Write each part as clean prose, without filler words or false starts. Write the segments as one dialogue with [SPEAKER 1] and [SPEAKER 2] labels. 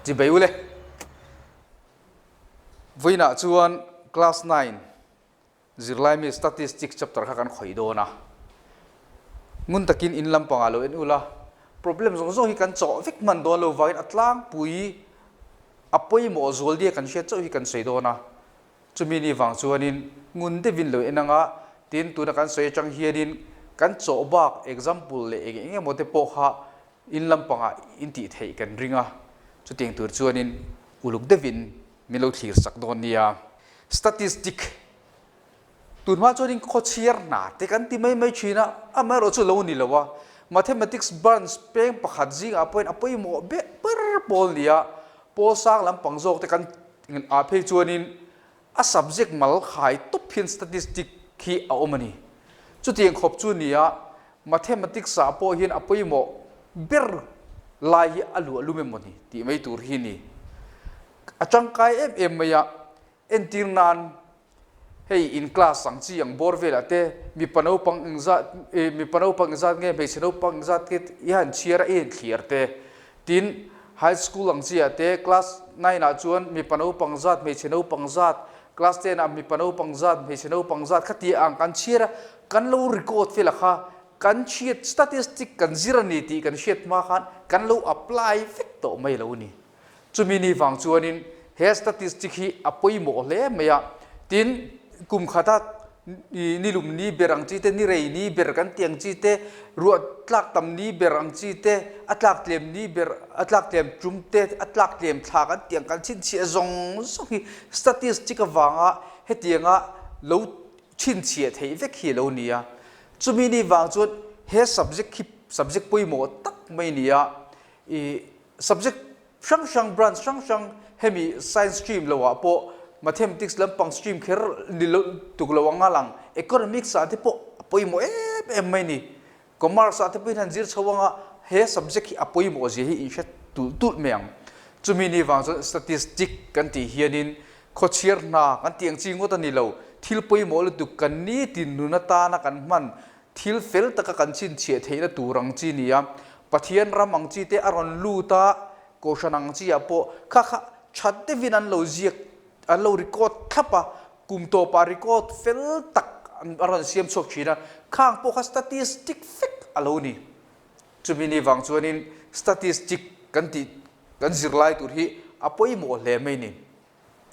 [SPEAKER 1] Chibai ule. Vawiinah chuan class 9 zirlai mi statistics chapter kha kan khawih dawn a. Ngun takin in lampangah lo en ula, problem zawng zawng hi kan chawh vek hman dawn lo vangin a tlangpui a pawimawh zual dia kan hriat chauh hi kan sawi dawn a. Chumi ni vang chuanin ngun deuhin lo en anga, tin tuna kan sawi atang hianin kan chawh bak example leh eng eng emaw te pawh kha in lampangah in tih theih kan ring a, chutiang tur chuanin uluk deuhin min lo thlir sak dawn nia. Statistic Tunhma chuanin khawchhiar hna te kan ti mai mai thin a, amaherawh chu lo ni lo a, Mathematics branch peng pakhat zingah pawhin a pawimawh ber ber pawl nia, pawl sang lampang zawk te kan ah phei chuanin a subject mal khai tawp hian statistic hi a awm a ni. Chutiang khawp chu nia Mathematics ah pawh hian a pawimawh ber lai hi a luah lum emaw ni tih mai tur hi a ni. A tangkai em em mai a, entir nan Hei in class ang chi ang bawr velah te mipa naupang engzat eh mipa naupang engzat nge hmeichhe naupang engzat nge i han chhiar a i han thliar te. Tin, high school ang chi ah te class nine ah chuan mipa naupang zat hmeichhe naupang zat, class ten ah mipa naupang zat hmeichhe naupang zat kha tih ang kan chhiar a, kan lo record vel a kha kan chhiat statistic kan zir a ni tih kan hriat hma khan kan lo apply vek tawh mai lo a ni. Chumi ni vang chuanin he statistic hi a pawimawh hle mai a, tin kum khata nilum ni ber ang chi te, ni rei ni ber kan tih ang chi te, ruah tlak tam ni ber ang chi te, a tlak tlem ni ber, a tlak tlem tum te, a tlak tlem thla kan tih ang kan chhinchhiah zawng zawng hi statistic avanga hetianga lo chhinchhiah theih vek hi a lo ni a. Chumi ni vang chuan he subject hi subject pawimawh tak mai a ni a, i Subject hrang hrang, branch hrang hrang hemi science stream lo ah pawh mathematics lampang stream kher ni lo tuk lo anga lang economics ah te pawh a pawimawh em em mai ni. Commerce ah te pawhin han zir chho anga he subject hi a pawimawh zia hi in hre tulh tulh mai ang. Chumi ni vang chuan statistic kan tih hianin khawchhiar hna kan tih ang chi ngawt a ni lo, thil pawimawh lutuk kan nitin nun atana kan hman Thil fel taka kan chhinchhiah theihna tur ang chi nia, Pathian ram ang chi te a rawn lut a, Kohhran ang chi ah pawh kha kha that deuhin an lo ziak, an lo record thlap a, kum tawpah record fel tak a rawn siam chhuak thin a, khang pawh kha statistic vek a lo ni. Chumi ni vang chuanin statistic kan tih, kan zirlai tur hi a pawimawh hle mai ni.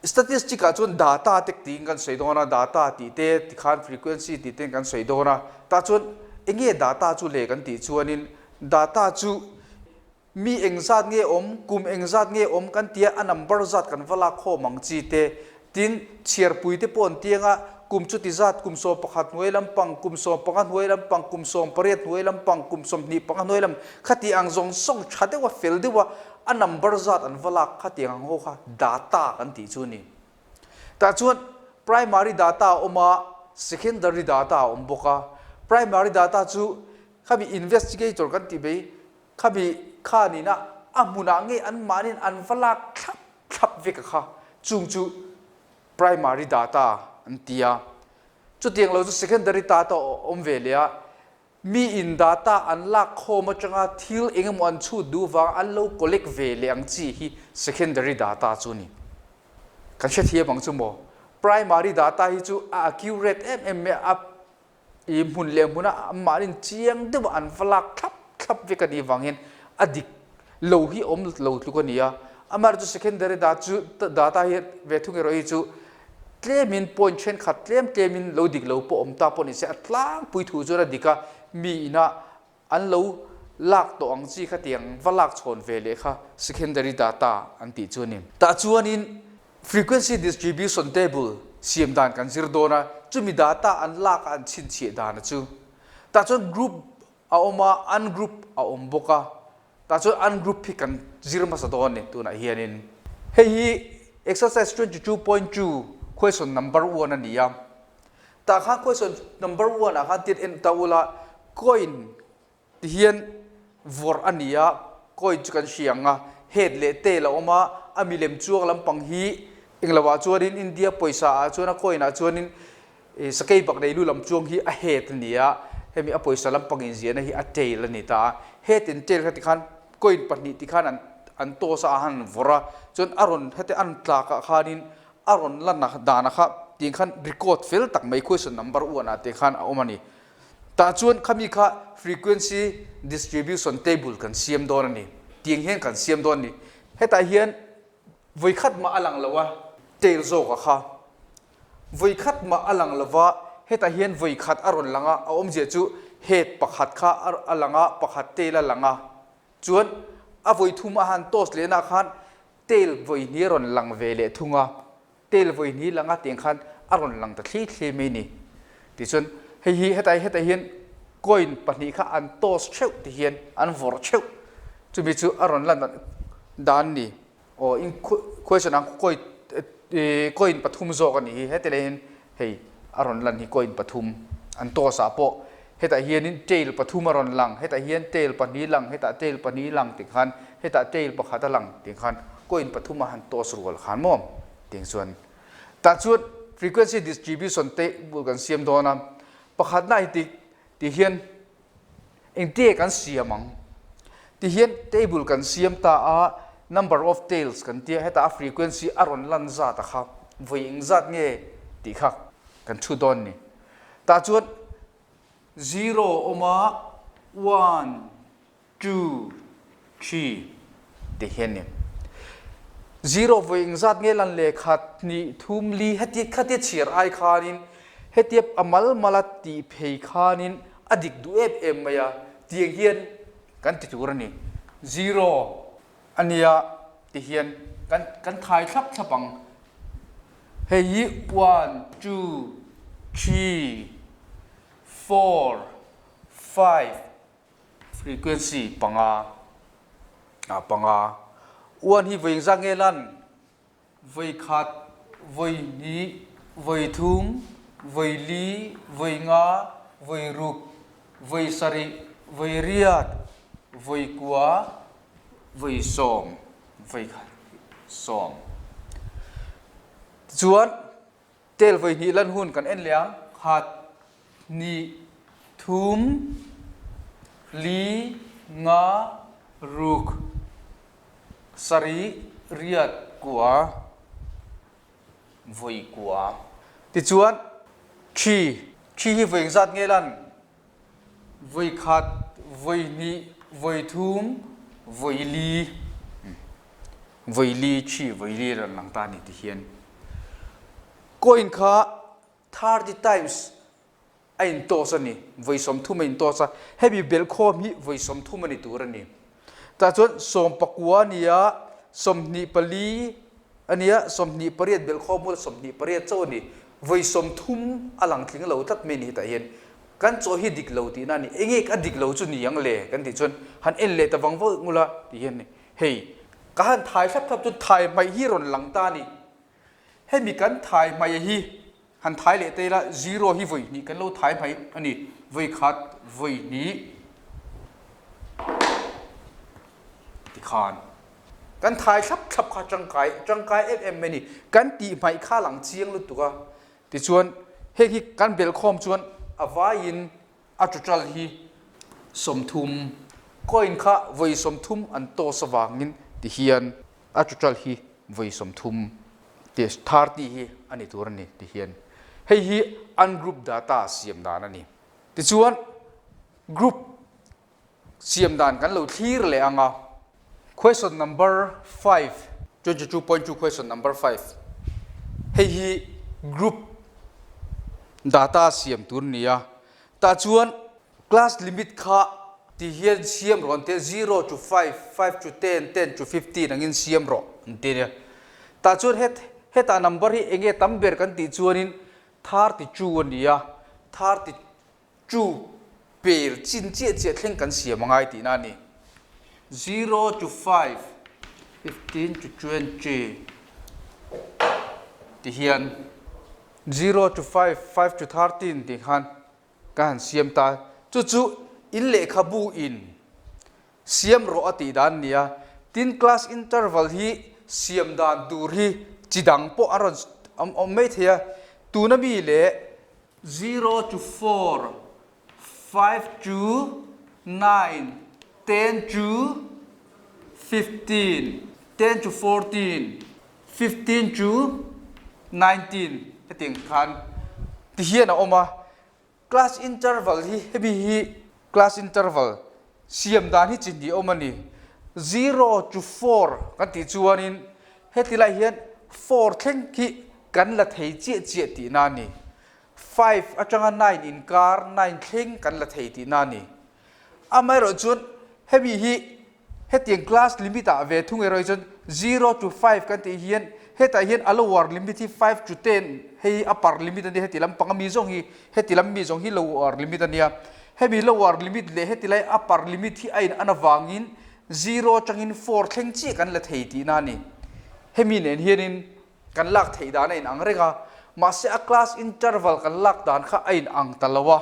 [SPEAKER 1] Statistic ah chuan data te tiin kan sawi dawn a, data tih te tikhan frequency tih te kan sawi dawn a, tah chuan eng nge data chu le kan tih chuanin data chu mi engzat nge awm, kum engzat nge awm kan tia a number zat kan va lak khawm ang chi te, tin chhiarpui te pawh an tiang a, kum chuti zat kum 11 hnuai lampang, kum 15 hnuai lampang, kum 18 hnuai lampang, kum 25 hnuai lam khati ang zawng zawng tha deuh a fel deuh a, A number zat an va lak kha tiang ang ho kha data kan tih chu a ni. Tah chuan primary data a awm a, secondary data a awm bawk a. Primary data chu khami investigator kan tih mai khami khanin a a hmunah ngei anmahniin an va lak thlap thlap vek a kha chung chu primary data an ti a. Chutiang lo chu secondary data a awm ve leh a. Mi in data an lak khawm atanga thil eng emaw an chhut duh vang an lo collect ve leh ang chi hi secondary data chu a ni. Kan hrethiam ang chu maw? Primary data hi chu a accurate em em mai a, i hmun leh hmuna anmahni chiang deuh a an va lak thlap thlap vek a nih vang hian a dik lo hi awm lo tluk a ni a. Amaherawhchu secondary data hi ve thung erawh hi chu Tlemin point thenkhat tlem tlemin lo dik lo pawh awm ta pawh ni se a tlangpui thu chuan a dik a, mi ina an lo lak tawh ang chi kha tiang va lak chhawn ve leh kha secondary data an tih chu a ni. Tah chuanin frequency distribution table siam dan kan zir dawn a, chumi data an lak a an chhinchhiah dan a chu. Tah chuan group a awm a, ungroup a awm bawk a, Tah chuan ungroup hi kan zir hmasa dawn a ni tunah hianin. Hei hi exercise 22.2 question number one a ni a. Tah khan question number one ah khan tir en ta ula coin ti hian vawrh a ni a, coin chu kan hria ang a, head leh tail a awm a, a milem chuang lampang hi englo ah chuanin India pawisa ah chuan a coin ah chuanin Sakei bak nei lu lam chuang hi a head a ni a, hemi a pawisa lampang inziahna hi a tail a ni ta a. Head and tail kha tikhan coin pahnih tikhan an an toss a a han vawrh a, chuan a rawn heti an tlak ah khanin a rawn la na dan a kha tih khan record fel tak mai question number one ah te khan a awm a ni. Tah chuan khami kha frequency distribution table kan siam dawn a ni. Tiang hian kan siam dawn a ni. Hetah hian vawikhat mah a lang lo a, tail zawk a kha. Vawikhat mah a lang lo va, hetah hian vawikhat a rawn lang a, a awmzia chu head pakhat kha a lang a, pakhat tail a lang a. Chuan a vawithum a han toss lehna khan tail vawihnih a rawn lang ve leh thung a. Tel vawi hnih lang a tiang khan a rawn lang ta thli thli mai ni. Tichuan hei hi hetai hetah hian coin pahnih kha an toss theuh ti hian an vawrh theuh chumi chu a rawn lan dan ni. Aw in question ang coin coin pathum zawk a nih hi heti leh hian hei a rawn lan hi coin pathum an toss ah pawh hetah hianin tail pathum a rawn lang hetah hian tail pahnih lang hetah tail pahnih lang tih khan hetah tail pakhat a lang tih khan coin pathum a han toss rual khan maw tih chuan tah chuan frequency distribution te bul kan siam dawn a pakhatna hi tih tih hian Engtia kan siam ang? Tihian table kan siam ta a, number of tails kan tia, hetah a frequency a rawn lan zat a kha vawi eng zat nge tih kha kan chhut dawn ni. Tah chuan zero awm a, one, two, three tih hian ni. Zero vawi engzat nge lan le khat, hnih, thum, li heti khatia chhiar ai khanin hetia a mal mala tih phei khanin a dik duh em em mai a, tiang hian kan ti tur a ni. Zero a nia ti hian kan kan thai thlap thlap ang. Hei hi one, two, three, four, five, Frequency panga ah panga uan hi vawi engzat nge lan? Vawi khat, vawi hnih, vawi thum, vawi li, vawi nga, vawi ruk, vawi sarih, vawi riat, vawi kua, vawi sawm, vawi khat, sawm. Tichuan Tel vawi hnih lan hun kan en leh ang, khat, hnih, thum, li, nga, ruk, sarih, riat, kua, vawi kua. Tichuan, thi, thi hi vawi engzat nge lan? Vawi khat, vawi hnih, vawi thum, vawi li. Vawi li thi, vawi li ran lang ta ni ti hian. Coin kha 30 times a in toss a ni. Vawi 30 a in toss a. Hemi belkhawm hi vawi 30 a ni tur a ni. Tah chuan 19 a ni a, 24 a nia, 28 belkhawm bula 28 chauh a ni. Vawi 30 a lang tling lo tlat mai a ni hetah hian. Kan chaw hi dik lo tihna a ni. Enge a dik lo chu ni ang le kan tih chuan han en leh ta vang vang ula tih hian hei ka han thai thlap thlap chu thai hmaih hi rawn lang ta a ni. Hemi kan thai hmaih hi han thai leh ta ila zero hi vawi hnih kan lo thai hmaih a ni. Vawi khat, vawi hnih tikhan kan thai thlap thlap kha tangkai tangkai em em mai a ni. Kan tih hmaih kha lang chiang lutuk a. Tichuan, heng hi kan belhkhawm chuan a vaiin a total hi 30, coin kha vawi 30 an toss avangin ti hian a total hi vawi 30 ti 30 hi a ni tur a ni ti hian hei hi ungroup data siam dan a ni. Tichuan, group Siam dan kan lo thlir leh ang a. Question number five, 22.2 question number five, hei hi group data siam tur a ni a, tah chuan class limit kha ti hian siam rawh an ti a, zero to five, five to ten, ten to 15 angin siam rawh an ti a nia. Tah chuan het hetah number hi enge tam ber kan tih chuanin 32 a ni a, 32 pel chin chiah chiah thleng kan siam a ngai tihna a ni. Zero to five, 15 to 20 ti hian zero to five, five to 13 tih khan ka han siam ta. Chu chu in lehkhabu in siam rawh a tih dan a ni a. Tin class interval hi siam dan tur hi chi dang pawh a rawn awm mai thei a. Tuna mi leh Zero to four, five to nine, ten to 15, 10 to 14, 15 to 19 hetiang khan ti hian a awm a. Class interval hi hemi hi class interval siam dan hi chi hnih awm a ni. Zero to four kan tih chuanin heti lai hian four thleng khi kan la thei chiah chiah tihna a ni. Five atanga nine inkar nine thleng kan la thei tihna a ni. Amaherawh chuan hemi hi Hetiang class limit ah ve thung erawh hi chuan zero to five kan tih hian hetah hian a lower limit hi five to ten hei hi upper limit a nia heti lampang ami zawng hi heti lam mi zawng hi lower limit a nia hemi lower limit leh heti lai upper limit hi a in an avangin zero atangin four thleng chiah kan la thei tihna a ni hemi nen hianin kan lak theih dan a in ang reng a mahse a class interval kan lak dan kha a in ang ta lo a.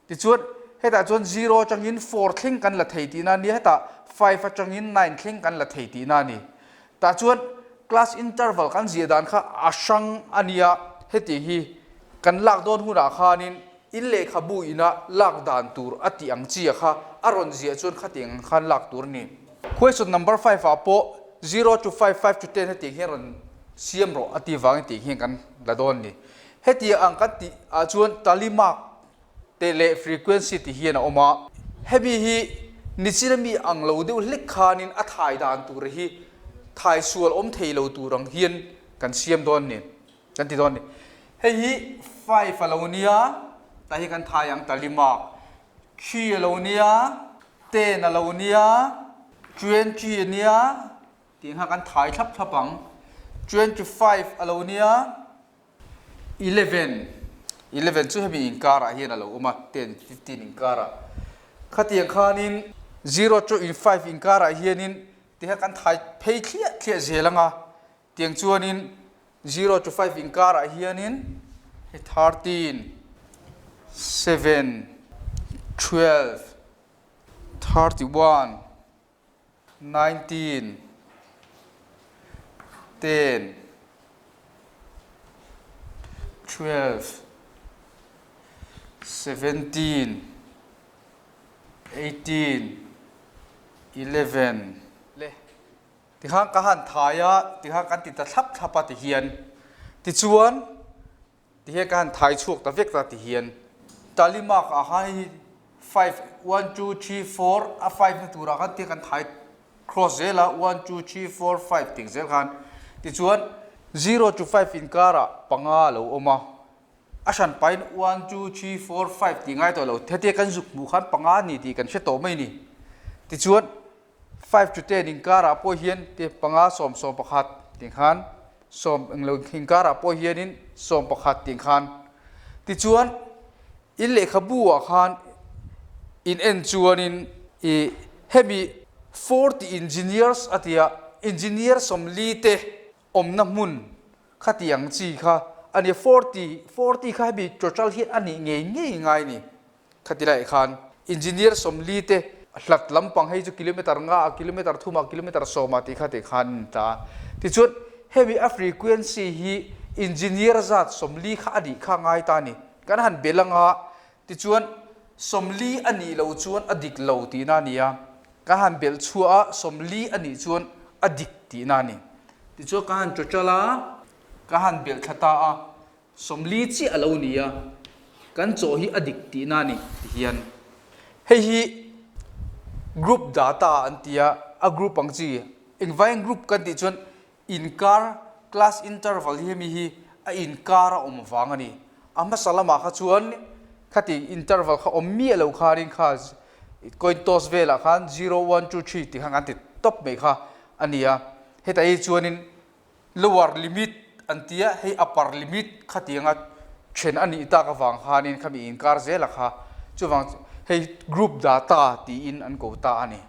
[SPEAKER 1] Tichuan, hetah chuan zero atangin four thleng kan la thei tihna a ni a, hetah five atangin nine thleng kan la thei tihna a ni. Tah chuan class interval kan ziah dan kha a hrang a nia, heti hi kan lak dawn hunah khanin in lehkhabu ina lak dan tur a tih ang chi a kha a rawn ziah chuan khatiang ang khan lak tur a ni. Question number five ah pawh zero to five, five to ten hetiang hian rawn siam rawh a tih vangin tih hian kan la dawn a ni. Hetiang ang kan tih ah chuan tally mark te leh frequency ti hian a awm a. Hemi hi nichin ami ang lo deuh hlek khanin a thai dan tur hi thai sual awm thei lo tur ang hian kan siam dawn ni, kan ti dawn ni. Hei hi five a lo nia, tah hi kan thai ang tally mark, three a lo nia, ten a lo nia, 20 a nia, tih kha kan thai thlap thlap ang. 25 a lo nia. 11, 11 chu hemi inkarah hian a lo awm a, 10, 15 inkarah. Khatiang khanin zero chu in five inkarah hianin tikha kan thai phei thliah thliah zel ang a, tiang chuanin zero to five inkarah hianin hei 13, 7, 12, 31, 19, 10, 12, 17, 18, 11 le tikhan ka han thai a tikhan kan ti ta thlap thlap a tihian tichuan Tihian ka han thai chhuak ta vek ta tihian tally mark ah khan hei five one two three four a five na turah khan tihian kan thai cross zel a one two three four five tih zel khan tichuan zero to five inkarah panga a lo awm a a hran pahin one two three four five tih ngai tawh lo hetia kan zuk hmuh khan panga a ni tih kan hre tawh mai a ni tichuan Five to ten inkarah pawh hian te panga 11 tih khan sawm englo inkarah pawh hianin 11 tih khan tichuan in lehkhabu ah khan in en chuanin ih hemi 40 engineers a tia engineer 40 te awmna hmun khati ang chi kha a ni 40 40 kha hemi total hian a nih ngei ngei ngai a ni. Khati laiah khan engineer 40 te hlat lampang hei chu kilometer nga ah kilometer thum ah kilometer 10 ah tih kha tih khan an tla a. Tichuan hemi a frequency hi engineer zat 40 kha a nih kha ngai ta a ni. Kan han bel anga tichuan 40 a nih loh chuan a dik lo tihna a ni a. Kan han belh chhuah a 40 a nih chuan a dik tihna a ni. Tichuan ka han total a, ka han belh thla ta a. 40 chiah a lo ni a, kan chaw hi a dik tihna a ni ti hian hei hi group data an ti a, a group ang chi engvaiin group kan tih chuan inkar class interval hi hemi hi a inkar a awm vang a ni. A hmasa lamah kha chuan khati interval kha awm miah lo khanin kha coin toss velah khan zero one two three tih khan kan ti tawp mai kha a ni a, hetah hi chuanin Lower limit an ti a, hei upper limit khatianga then a nih tak avang khanin khami inkar zel a kha, chuvang hei group data tiin an ko ta a ni.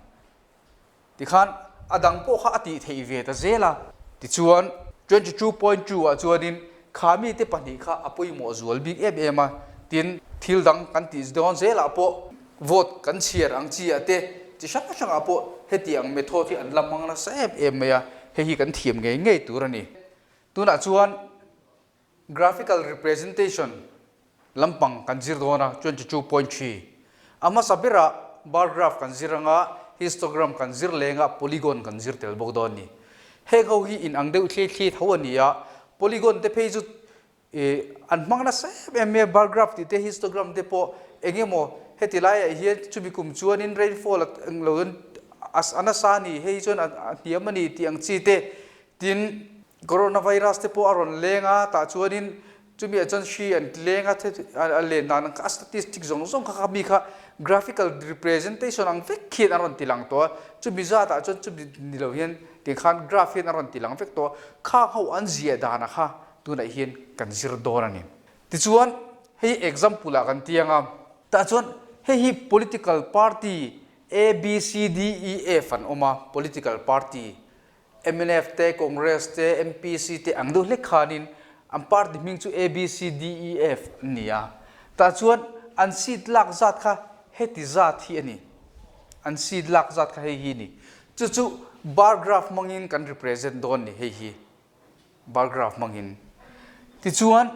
[SPEAKER 1] Tikhan a dang pawh kha a tih theih ve ta zel a. Tichuan 22.2 ah chuanin kha mite pahnih kha a pawimawh zual bik em em a, tin thil dang kan tih dawn zelah pawh Vote kan chhiar ang chi ah te chi hrang hrang ah pawh heti ang method hi an la hmang nasa em em mai a, hei hi kan thiam ngei ngei tur a ni. Tunah chuan graphical representation lampang kan zir dawn a, 22.3. A hmasa berah bar graph kan zir anga. histogram kan zir leng a, polygon kan zir tel bawk dawn a ni. Heng ho hi in ang deuh thli thli tho a ni a, polygon te phei chu ih an hmang nasa em em mai a, bar graph tih te histogram te pawh eng emaw heti laiah hian chumi kum chuanin rainfall a eng lo a nasa a ni, hei hi chuan a hniam a ni tih ang chi te tin coronavirus te pawh a rawn leng a, tah chuanin Chumi ah chuan hri an leng a, a len dan ang kha a statistic zawng zawng kha kha mi kha graphical representation ang vek khian a rawn ti lang tawh a, chumi zat ah chuan chumi ni lo hian ti khan graph hian a rawn ti lang vek tawh a, khang ho an ziah dan ah kha tunah hian kan zir dawn a ni. Tichuan hei example ah kan ti ang a, tah chuan hei hi political party A, B, C, D, E, F an awm a, political party Mnf te, Congress te, MPC te ang deuh hlek khanin an party hming chu A, B, C, D, E, F an ni a. Tah chuan an seat lak zat kha heti zat hi a ni. An seat lak zat kha hei hi a ni. Chu chu bar graph hmangin kan represent dawn ni hei hi. Bar graph hmangin. Tichuan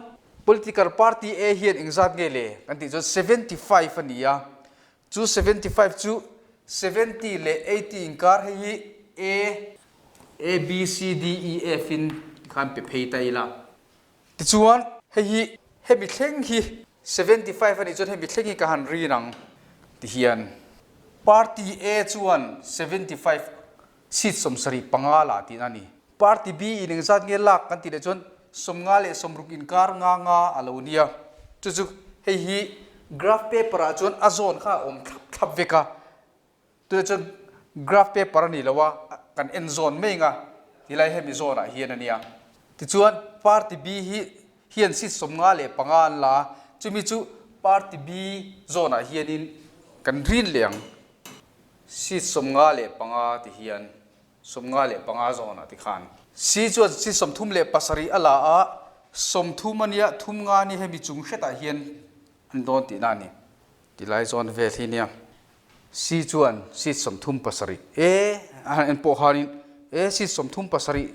[SPEAKER 1] political party A hian engzat nge le kan tih chuan 75 a ni a. Chu 75 chu 70 leh 80 inkar hei hi A, A, B, C, D, E, F in tikhan pe phei ta ila. Tichuan hei hi hemi thleng hi 75 a nih chuan hemi thleng hi ka han rin ang ti hian Party A chuan 75 seat 75 lah tihna a ni. Party B in engzat nge lak kan tih leh chuan 50 leh 60 inkar nga nga a lo nia. Chu chu hei hi graph paper ah chuan a zawn kha a awm thlap thlap vek a, tunah chuan graph paper a ni lo a, kan en zawn mai ang a, tilai hemi zawn ah hian a nia. Tichuan Party B hi hian seat 55 an la a, chumi chu Party B zawn ah hianin kan rin leh ang. Seat 55 ti hian 55 zawnah ti khan. Si chuan si 37 a la a, 30 a nia, thum nga ni hemi chung hretah hian an dawn tihna a ni. Ti lai zawn vel hi nia. Si chuan seat 37 e a han en pawh khanin e seat 37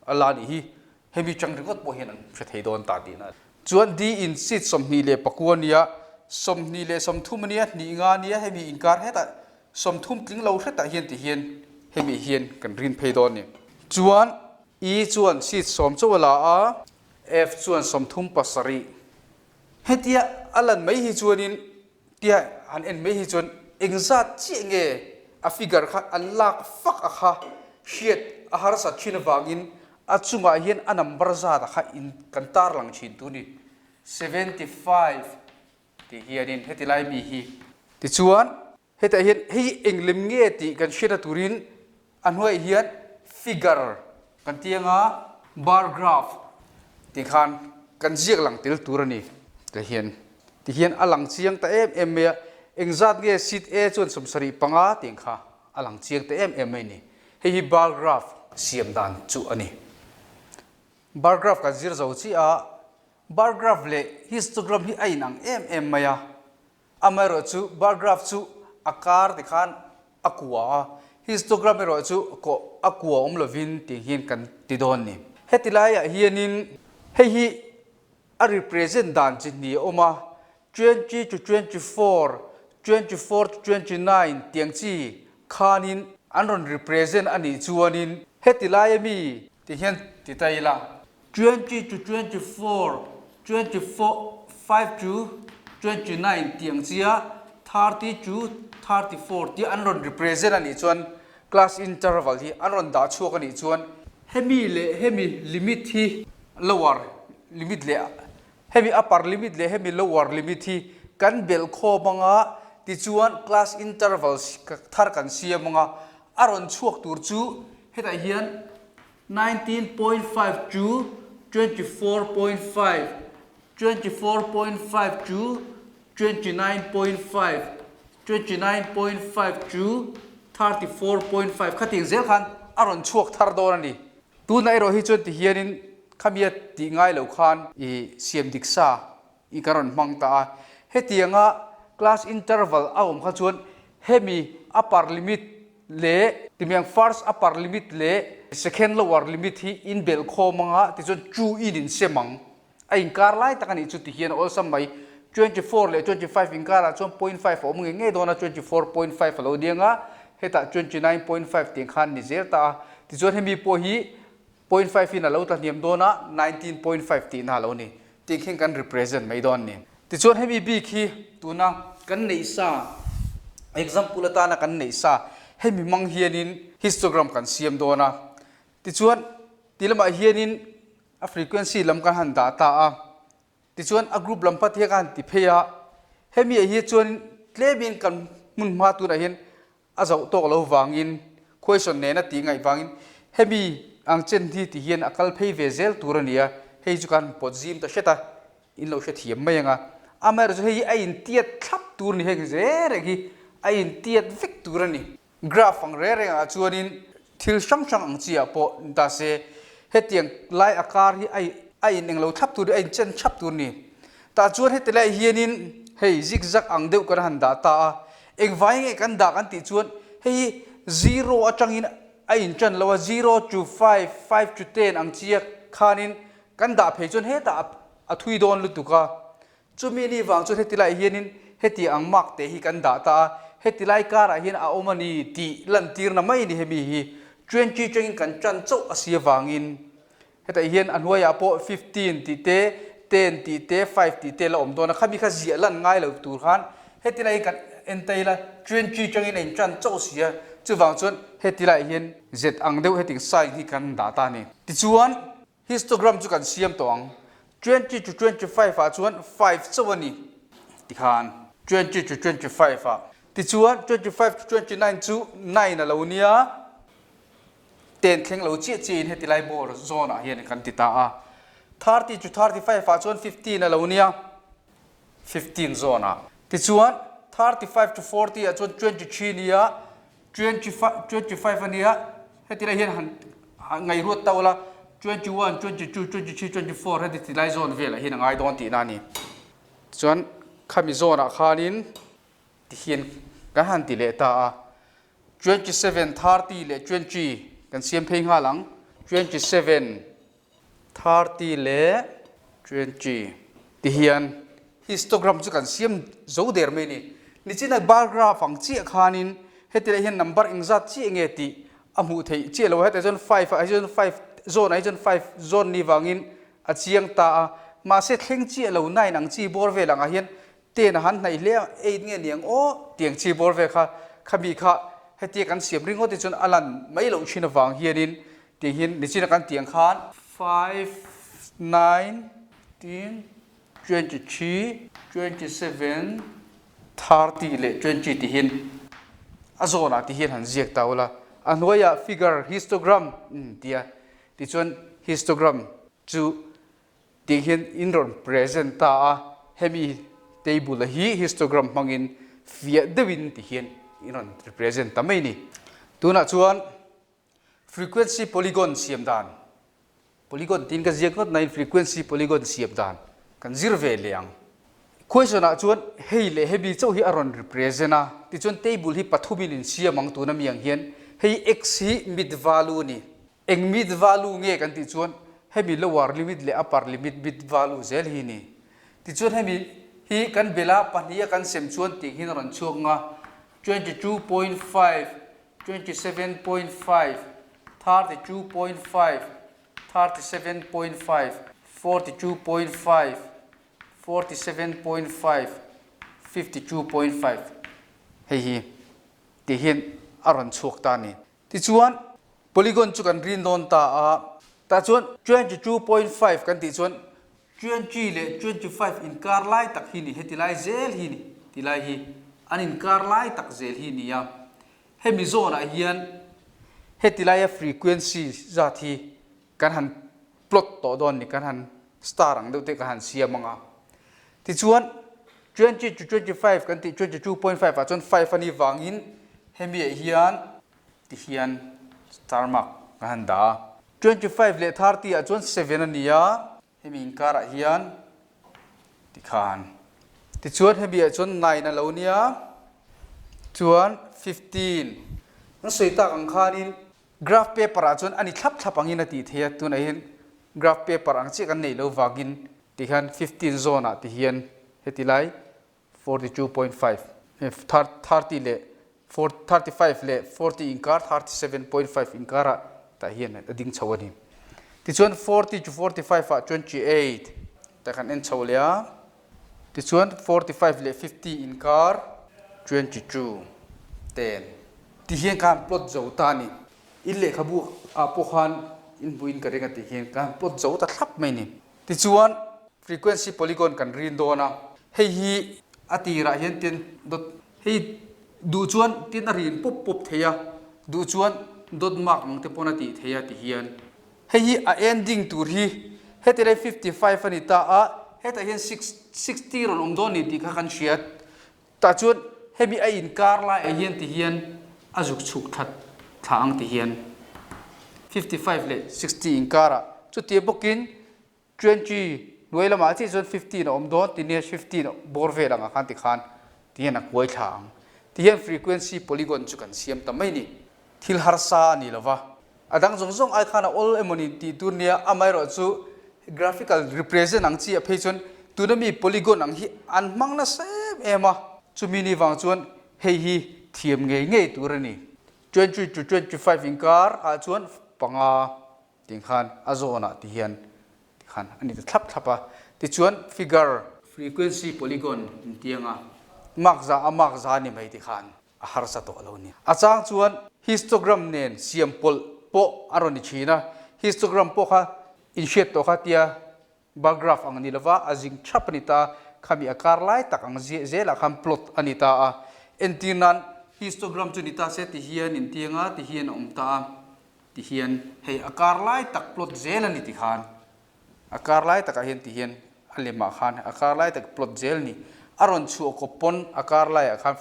[SPEAKER 1] a la nih hi hemi chang ringawt pawh hian an hre thei dawn ta tihna a ni. Chuan D in seat 29 a nia, 30 a nia, hnih nga a nia, hemi inkar hetah 30 tling lo hretah hian ti hian hemi hian kan rin phei dawn a ni. Chuan E chuan seat 10 chauh a la a, F chuan 37. Hetia a lan mai hi chuanin tia han en mai hi chuan engzat chiah nge a figure kha an lak fak a kha hriat a harsat thin avangin a chungah hian a number zat a kha in kan tarlang thin tur a ni. 75 tih hianin heti lai mi hi tichuan Hetah hian hei eng lem nge tih kan hriatna turin a hnuaiah hian figure kan ti anga bar graph tih khan kan ziak lang tel tur a ni. Tah hian ti hian a lang chiang ta em em mai a, engzat nge seat A chuan 75 tih ang kha a lang chiang ta em em mai a ni. Hei hi bar graph siam dan chu a ni. Bar graph kan zir zo chiah a, bar graph leh histogram hi a inang em em mai a. Amaherawh chu bar graph chu a kar ti khan a kua a, histogram erawh chu kawh a kua awm lovin tih hian kan ti dawn ni. Heti laiah hianin hei hi a represent dan chi hnih a awm a, 20 to 24, 24 to 29 tiang chi khanin an rawn represent a nih chuanin heti laia mi ti hian ti ta ila. 20 to 24, 24, 5 to 29 tih ang chia 30 to 34 tih an rawn represent a nih chuan class interval hi an rawn dah chhuak a nih chuan hemi leh hemi limit hi lower limit leh hemi upper limit leh hemi lower limit hi kan belh khawm anga tichuan class interval thar kan siam anga a rawn chhuak tur chu hetah hian 19.5 to 24.5, 24.5 to 29.5, 29.5 to 34.5 khating zel khan a rawn chhuak thar dawn a ni. Tunah erawh hi chuan tihianin khamia tih ngai lo khan i siam dik sa i kan rawn hmang ta a. Hetianga class interval a awm kha chuan hemi upper limit leh timiang first upper limit leh second lower limit hi in belh khawm anga tichuan chu in in sem ang. A inkar lai tak a nih chu tihian a awlsam mai. 24 leh 25 inkarah chuan 0.5 a awm ngei ngei dawn a, 24.5 a lo ni anga. hetah 29.5 tiang khan ni zel ta a. Tichuan hemi pawh hi point five in a lo tla hniam dawn a, 19.5 tihna a lo ni. Tih khin kan represent mai dawn a ni. Tichuan hemi bik hi tuna kan neih sa, example atana kan neih sa, hemi hmang hianin histogram kan siam dawn a. Tichuan ti lamah hianin a frequency lam kan han dah ta a. Tichuan a group lam phat hi ka han ti phei a, hemi ah hi chuan tlemin kan hmun hma tunah hian a zoh tawk lo vangin question nena tih ngaih vangin hemi ang chen hi ti hian a kal phei ve zel tur a ni a, hei chu kan pawt zim ta hret a, in lo hrethiam mai ang a. Amaherawhchu hei hi a intiat thlap tur a ni, heng zel reng hi a intiat vek tur a ni. Graph ang reng rengah chuanin thil hrang hrang ang chiah pawh ni ta se, hetiang lai a kar hi a a in englo thlap tur hi a in chen thlap tur ni. Tah chuan heti laiah hianin hei zig zag ang deuh kan han dah ta a, engvai nge kan dah kan tih chuan hei hi zero atangin a in ṭan lo a, zero to five, five to ten ang chiah khanin kan dah phei chuan hetah a thui dawn lutuk a. Chumi ni vang chuan heti laiah hianin heti ang mark te hi kan dah ta a, heti lai karah hian a awm a ni tih lantirna mai a ni hemi hi. 20 tangin kan tan chauh a si avangin hetah hian a hnuaiah pawh 15 tih te, 10 tih te, 5 tih te la awm dawn a, khami kha ziah lan ngai lo tur khan heti laiah hian kan en ta ila 20 tangin a in tan chauh si a, chuvang chuan heti laiah hian zet ang deuh heti sign hi kan dah ta a ni. Tichuan. Histogram chu kan siam tawh ang. 20 to 25 ah chuan 5 chauh a ni tikhan 20 to 25 ah. Tichuan 25 to 29 chu 9 a lo nia, 10 thleng lo chiah chiahin heti lai bawr zawn ah hian kan ti ta a. 30 to 35 ah chuan 15 a lo nia, 15 zawn ah. Tichuan 35 to 40 ah chuan 23 nia, 25 a nia, heti lai hian han ngaihruat ta ula, 21, 22, 23, 24 heti ti lai zawn velah hian a ngai dawn tihna a ni. Chuan khami zawnah khanin ti hian kan han ti leh ta a, 27, 30 leh 20 kan siam phei nghal ang, 27, 30 leh 20 ti hian histogram chu kan siam zo der mai a ni. Nichina bar graph ang chiah khanin heti leh hian number engzat chiah nge tih a hmuh theih chiah lo a, hetah chuan five ah hi chuan five zawn ah hi chuan five zawn ni vangin a chiang ta a, mahse thleng chiah lo nine ang chi bawr vel angah hian ten a han hnaih hle a, eight nge niang aw tiang chi bawr vel kha khami kha hetia kan siam ringawt hi chuan a lan mai loh thin avang hianin Tih hi nichina kan tih ang khan five, nine, tin, 23, 27, 30 leh 20 tih hian a zawnah tih hian han ziak ta ula. A hnuaiah figure histogram tia tichuan histogram chu tih hian in rawn present ta a, hemi table hi histogram hmangin fiah deuhin tih hian in rawn represent ta mai a ni. Tunah chuan Frequency polygon siam dan, Polygon tiin ka ziak ngawt nain frequency polygon siam dan kan zir ve leh ang. Question ah chuan hei leh hemi chauh hi a rawn represent a, tichuan table hi pathumin in siam ang tuna mi ang hian hei x hi mid value a ni. Eng mid value nge kan tih chuan hemi lower limit leh upper limit mid value zel hi a ni. Tichuan hemi hi kan bela pahniha kan sem chuan tih hian a rawn chhuak ang a, 22.5 27.5, 32.5, 37.5, 42.5, 47.5, 52.5 hei hi tih hian a rawn chhuak ta a ni. Tichuan polygon chu kan rin dawn ta a, tah chuan 22.5 kan tih chuan 20 leh 25 inkar lai tak hi ni, heti lai zel hi ni, ti lai hi an inkar lai tak zel hi ni a. Hemi zawnah hian heti laia frequency zat hi kan han plot tawh dawn ni, kan han star ang deuh te kan han siam ang a. Tichuan 20 to 25 kan tih 22.5 ah chuan five a nih vangin hemi ah hian ti hian star mark kan han dah a. 25 leh 30 ah chuan seven a ni a. Hemi inkarah hian tikhan tichuan hemi ah chuan 9 a lo nia chuan 15 an sawi tak ang khanin graph paper ah chuan a ni thlap thlap angin a tih theih a, tunah hian graph paper ang chiah kan neih lo vangin tikhan 15 zawn ah ti hian heti lai 42.5 30 leh. 35 leh 40 inkar 37.5 inkarah tah hian a ding chho a ni. Tichuan 40 to 45 ah 28 tah kan en chho leh a, tichuan 45 leh 50 inkar 22 ten ti hian ka han plot zo ta a ni. In lehkhabu ah pawh khan in hmuhin ka ring a tih hian ka han plot zo ta thlap mai a ni. Tichuan frequency polygon kan rin dawn a, hei hi a tirah hian tin dot hei duh chuan tin a rin pawp pawp thei a, duh chuan dot mark ang te pawn a tih thei a ti hian. Hei hi a ending tur hi heti lai 55 a ni ta a, hetah hian 60 rawn awm dawn ni tih kha kan hria. Tah chuan hemi a inkar lai ah hian ti hian a zuk chhuk that thla ang ti hian 55 leh 60 inkar ah chutia bawkin 20 hnuai lamah chiah chuan 15 a awm dawn ti nia 15 bawr vel ang ah khan ti khan ti hian a kuai thla ang ti hian frequency polygon chu kan siam ta mai ni. Thil harsa a ni lova, a dang zawng zawng ai khan a awl emawni tih tur nia, amaherawh chu graphical represent ang chi ah phei chuan tuna mi polygon ang hi an hmang nasa em em a, chumi ni vang chuan hei hi thiam ngei ngei tur a ni. 20 to 25 inkar ah chuan panga tih khan a zawn ah ti hian ti khan a ni ta thlap thlap a, tichuan figure frequency polygon intiang a mark za a mark za a ni mai ti khan. a harsa tawh lo ni. A chang chuan histogram nen siam pawlh pawh a rawn ni thin a, histogram pawh kha inhriat tawh kha tia bar graph ang a ni lova, a zing thap a ni ta, khami a kar lai tak ang zelah khan plot a ni ta a. Entir nan histogram chu ni ta se ti hian intiang a, ti hian a awm ta a, ti hian hei a kar lai tak plot zel a ni ti khan. A kar lai takah hian ti hian a lemah khan a kar lai tak plot zel ni. A rawn chhuah kawp pawn a kar laiah khan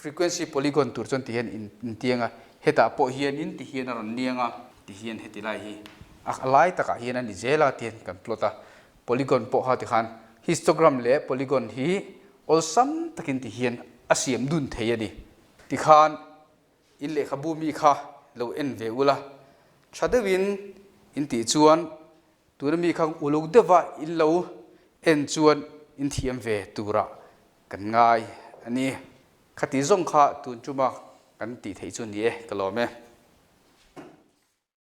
[SPEAKER 1] frequency polygon tur chuan ti hian in tiang a, hetah pawh hianin ti hian a rawn niang a, ti hian heti lai hi a lai takah hian a ni zel a ti hian kan plot a. Polygon pawh kha ti khan histogram leh polygon hi awlsam takin ti hian a siam dun thei a ni. Tikhan In lehkhabu mi kha lo en ve ula, tha deuhin in tih chuan tuna mi kha uluk deuha in lo en chuan in thiam ve turah kan ngai a ni. Khati zawng kha tun chuma kan tih theih chu ni e, ka lawm e.